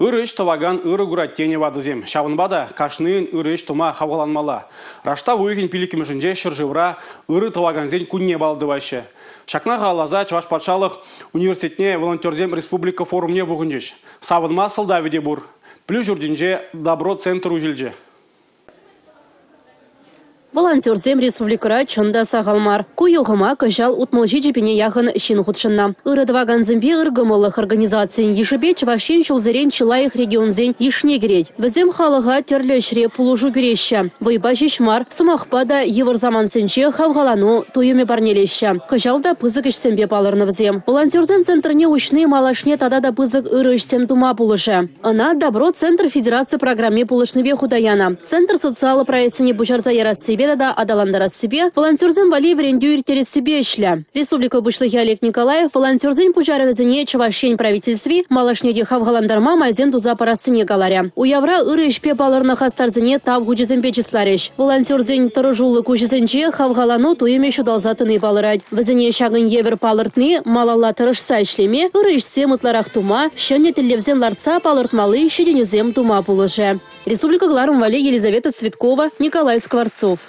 Ырӑ ӗҫ тӑвакан ырӑ курать тенӗ ватӑсем. Ҫавӑнпа та кашнийӗн ырӑ ӗҫ тума хавхаланмалла. Раштав уйӑхӗн 5-мӗшӗнче ҫӗршывра ырӑ тӑвакансен кунне паллӑ тӑваҫҫӗ. Ҫакна халалласа Чӑваш патшалӑх университетне волонтерсем республика форумне пухӑнчӗҫ. Савӑнма сӑлтавӗ те пур. Пӗлӳ ҫуртӗнче «Добро» центр уҫӑлчӗ. Волонтерсем республикӑра чӑн та сахал мар. Ку юхӑма кӑҫал 67 пине яхӑн ҫын хутшӑннӑ. Ырӑ тӑвакансемпе ыр кӑмӑллӑх организацийӗн йышӗпе Чӑваш Ен ҫулсерен чи лайӑх регионсен йышне кӗрет. Вӗсем халӑха тӗрлӗ ӗҫре пулӑшу кӳреҫҫӗ. Вӑйпа ҫеҫ мар, сӑмахпа та йывӑр самантсенче хавхалану туйӑмӗ парнелеҫҫӗ. Кӑҫал та пысӑк ӗҫсемпе палӑрнӑ вӗсем. Волонтерсен центрне уҫни малашне тата та пысӑк ырӑ ӗҫсем тума пулӑшӗ. Ӑна «Добро» центр федераци программи пулӑшнипе хута янӑ. Центр социаллӑ проектсене пуҫарса ярассипе тата аталантарассипе, волонтерсем валли вӗрентӳ ирттерессипе ӗҫлӗ. Республика Пуҫлӑхӗ Олег Николаев волонтерсен пуҫарӑвӗсене Чӑваш Ен Правительстви малашне те хавхалантарма майсем туса парассине каларӗ. Уявра ырӑ ӗҫпе палӑрнӑ хастарсене тав хучӗсемпе чысларӗҫ. Волонтерсен тӑрӑшуллӑ куҫӗсенче хавхалану туйӑмӗ ҫуталса тӑни палӑрать. Вӗсене ҫакӑн евӗр палӑртни малалла тӑрӑшса ӗҫлеме, ырӑ ӗҫсем ытларах тума, ҫӗнӗ тӗллевсем лартса палӑртмалли ҫитӗнӳсем тума пулӑшӗ. Республика кӑларӑм валли Елизавета Цветкова, Николай Скворцов.